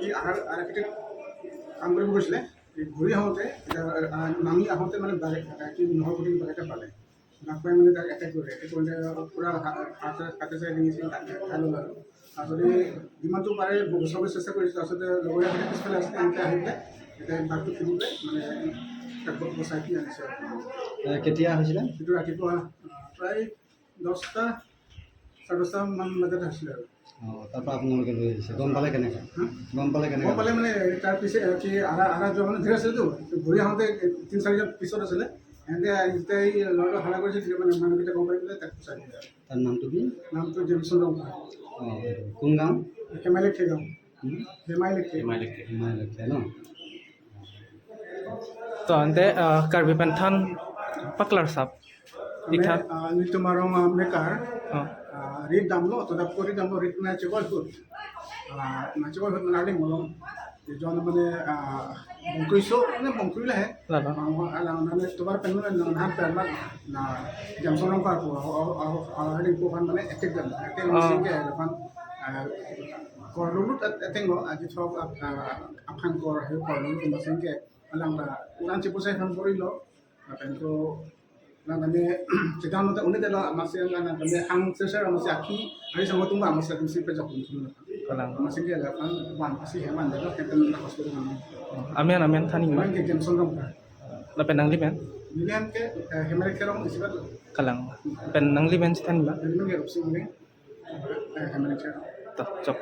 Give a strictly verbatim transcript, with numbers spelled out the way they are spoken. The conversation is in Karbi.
কি আহাৰ, আহাৰ কেতিয়া কাম কৰিব গৈছিলে, এই ঘূৰি আহোঁতে এতিয়া, আহ, নামি আহোঁতে মানে বাঘে, আহ, কি নহৰ গুটি বাঘ এটা পালে। বাঘ পাই মানে তাক এটেক কৰিলে, এটেক কৰিলে পুৰা হা-, হাতে, হাতে চাই ডিঙি চিঙি কাটি খাই ল'ল আৰু। আচলতে যিমানটো পাৰে বচাবলৈ চেষ্টা কৰিছে, আচলতে লগৰীয়া পিছফালে আছে, এনেকৈ আহি পেলাই এতিয়া বাঘটো খেদি পেলাই মানে তাক ব-, বচাই পিনি আনিছে আৰু। এ, কেতিয়া হৈছিলে? এইটো ৰাতিপুৱা, আহ, প্ৰায় দহটা, চাৰে দহটা মান বজাত আছিলে আৰু। অ, তাৰ পৰা আপোনালোকে লৈ আহিছে, গম পালে কেনেকে? হা? গম পালে কেনেকে? গম পালে মানে তাৰ পিছে, এ, কি আধা, আধা যোৱা মানে ধেৰ আছিলেতো, ঘূৰি আহোঁতে তিনি চাৰিজন পিছত আছিলে। এনেকে যেতিয়া এই ল'ৰাটো হাল্লা কৰিছে, তেতিয়া মানে মানুহকেইটা গম পাই পেলাই তাক চাই দিলে আৰু। তাৰ নামটো কি? নামটো জেমছন ৰংফাৰ। অ, কোন গাঁও? হেমাইলেক গাঁও। হুম? হেমাইলেক। হেমাইলেক। হেমাইলেক ন? To ante, ah, Karbi pen than paklar sap. Thik thak. Ame, ah, nelitum arong, ah, mekar. Oh. Ah, rit damlo, to dap ko rit damlo, rit na chebol hut. Ah, na chebol hut na ling molong. Jon mane, ah, bongkrui so, mane bongkrui le he. Lalo. Ah, alang mane tovar pen mane nang han per man na Jemson Rongphar ko, ah, ah, ah, ling ko han mane etik dan. Etik Oh. Masing ke, kan, ah, kor lulut et-, eteng lo, aji thok, ah, ah, aphang kor, he kor lulut masing ke, alang la, ulang chepusai kan kori lo, akan ko, nang kami, sedang nonton unik adalah masih yang nang kami ang sesar masih aki, hari sama tunggu masih aku simpen jok pun. Kalang. Masih dia lah kan, wan masih hewan dia kan, kan hospital kan. Amen, amen, thank you. Amen ke Jemson Rongphar. Lapen nangli men? Nelian ke, eh, Hemarek Terong isibat. Kalang. Pen nangli men than ba? Nelian ke Rupsing Uling. Eh, Hemarek Terong. To, chok.